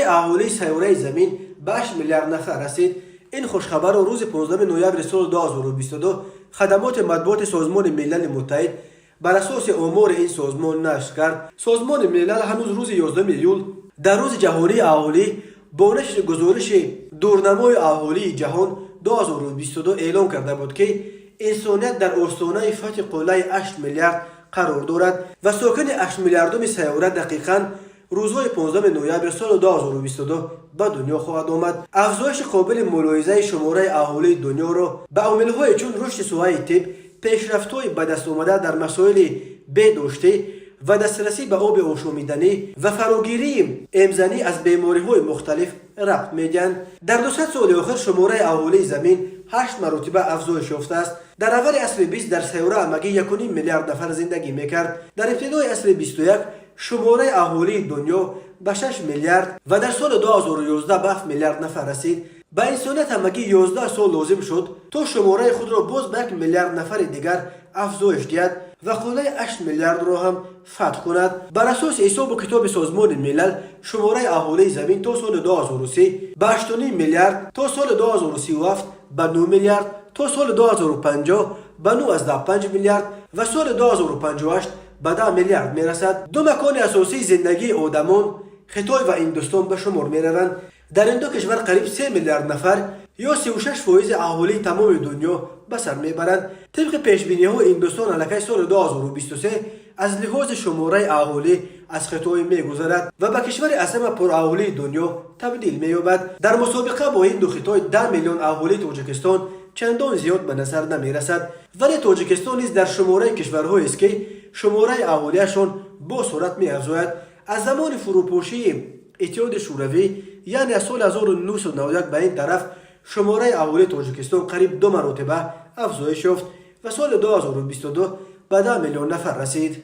Шумораи аҳолии сайёраи Замин ба 8 миллиард нафар расид. Ин хушхабарро рӯзи 15 ноябри соли 2022 хадамоти матбуоти Созмони Милали Муттаҳид бар асоси омори ин созмон нашр кард. Созмони Милал ҳанӯз рӯзи 11 июл, дар Рӯзи ҷаҳонии аҳолӣ, бо нашри гузориши «Дурнамои аҳолии ҷаҳон 2022» эълон карда буд, ки инсоният дар остонаи фатҳи қуллаи 8 миллиард қарор дорад ва сокини 8 миллиардуми сайёра дақиқан рӯзҳои 15 ноябри соли 2022 ба дунё хоҳад омад. Афзоиши қобили мулоҳизаи шумораи аҳолии дунёро ба омилҳое чун рушди соҳаи тиб, пешрафтҳои ба дастомада дар масоили беҳдоштӣ ва дастрасӣ ба оби ошомиданӣ ва фарогирии эмзанӣ аз бемориҳои мухталиф рабт медиҳанд. Дар 200 соли охир шумораи аҳолии Замин ҳашт маротиба афзоиш ёфтааст. Дар аввали асри 20 дар сайёра ҳамагӣ 1,5 миллиард нафар зиндагӣ мекард. Дар ибтидои асри 21 шумораи аҳолии дунё ба 6 миллиард ва дар соли 2011 ба 7 миллиард нафар расид. Ба инсоният ҳамагӣ 11 сол лозим шуд, то шумораи худро боз ба 1 миллиард нафари дигар афзоиш диҳад ва қуллаи 8 миллиардро ҳам фатҳ кунад. Бар асоси ҳисобу китоби Созмони Милал, шумораи аҳолии Замин то соли 2030 ба 8,5 миллиард, то соли 2037 ба 9 миллиард, то соли 2050 ба 9,5 миллиард ва соли 2058 ба 10 миллиард мерасад. Ду макони асосии зиндагии одамон Хитой ва Ҳиндустон ба шумор мераванд. Дар ин ду кишвар қариб 3 миллиард нафар ё 36% аҳолии тамоми дунё ба сар мебаранд. Тибқи пешбиниҳо, Ҳиндустон аллакай соли 2023 аз лиҳози шумораи аҳолӣ аз Хитой мегузарад ва ба кишвари аз ҳама пураҳолии дунё табдил меёбад. Дар мусобиқа бо Ҳинду Хитой 10 миллион аҳолии Тоҷикистон чандон зиёд ба назар намерасад, вале Тоҷикистон низ дар шумораи кишварҳоест, ки шумораи аҳолиашон бо суръат меафзояд. Аз замони фурӯпошии Иттиҳоди Шӯравӣ, яъне аз соли 1991 ба ин тараф, шумораи аҳолии Тоҷикистон қариб ду маротиба афзоиш ёфт ва соли 2022 ба 10 миллион нафар расид.